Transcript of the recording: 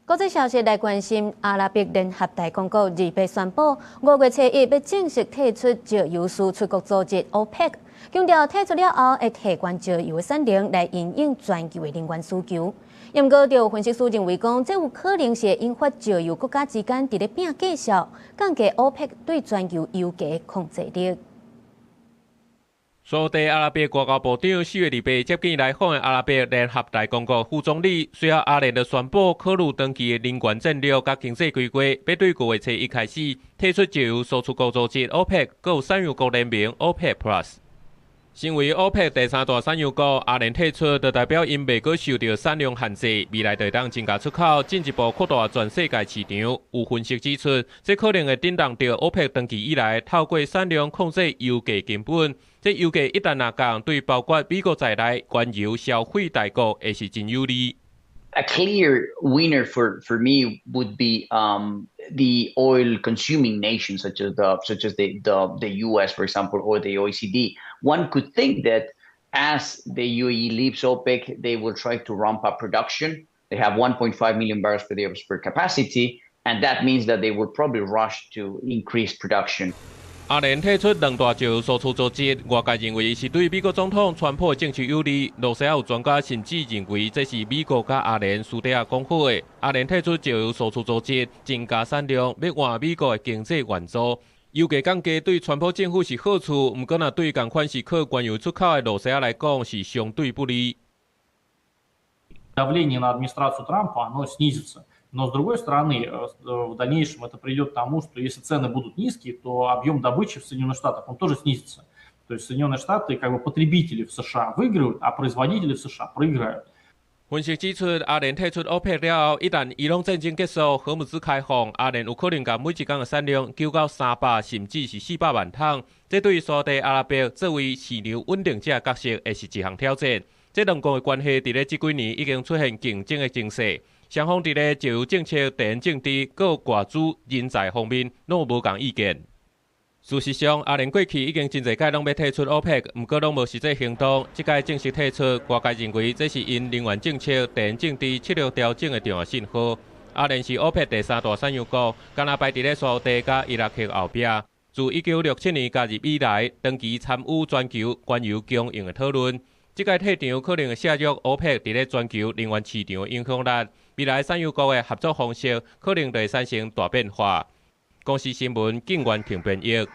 國際消息來關心，阿拉伯聯合大公國28宣布，5月初1欲正式退出石油輸出國組織 OPEC，強調退出了後會提懸石油的產量來因應全球的能源需求。毋過，有分析師認為講，這有可能是引發石油國家之間佇咧拚計數，降低 OPEC 對全球油價的控制力。沙特阿拉伯外交部長4月28接見來訪的阿拉伯聯合大公國副總理，隨後阿聯就宣布考慮長期的能源戰略佮經濟規劃，欲對5月初1開始退出石油輸出國組織 OPEC，閣有產油國聯盟 OPEC Plus。身為 OPEC 第三大產油國，阿聯退出，就代表𪜶袂閣受著產量限制，未來就會當增加出口，進一步擴大全世界市場。有分析指出，這可能會震動著 OPEC 長期以來透過產量控制油價根本。這油價一旦若降，對包括美國在內原油消費大國會是真有利。 A clear winner for me would be the oil consuming nations such as the US, for example, or the OECD. One could think that as the UAE leaves OPEC, they will try to ramp up production. They have 1.5 million barrels per day of spare capacity, and that means that they will probably rush to increase production. 阿聯退出兩大石油輸出組織，外界認為是對美國總統川普政策有利。露西亞有專家甚至認為這是美國佮阿聯私底下講好的。阿聯退出石油輸出組織，增加產量，欲換美國的經濟援助。油價降低對川普政府是好處，毋過若對仝款是靠原油出口的露西亞來講是相對不利。 Давление на администрацию Трампа, оно снизится. Но, с другой стороны, в дальнейшем это приведет к тому, что если цены будут низкие, то объем добычи в Соединенных Штатах, он тоже снизится. То есть Соединенные Штаты, как бы потребители в США выиграют, а производители в США проиграют. 分析指出，阿聯退出 OPEC 了後，一旦伊朗戰爭結束，荷姆茲開放，阿聯有可能共每一工的產量揪到300甚至是400萬桶。這對沙特阿拉伯作為市場穩定者角色，會是一項挑戰。這兩國的關係佇咧這幾年已經出現競爭的情勢，雙方佇咧石油政策、地緣政治、閣外資人才方面，攏無仝意見。事實上，阿聯過去已經真濟擺攏欲退出 OPEC，毋過攏無實際行動。這擺正式退出，外界認為這是𪜶能源政策、地緣政治策略調整的重要信號。阿聯是 OPEC 第三大產油國，敢若排佇咧沙特佮伊拉克後壁。自1967年加入以來，長期參與全球原油供應的討論。這擺退場可能會削弱 OPEC 佇咧全球能源市場的影響力，未來產油國的合作方式可能會產生大變化。公視新聞，警員停編譯。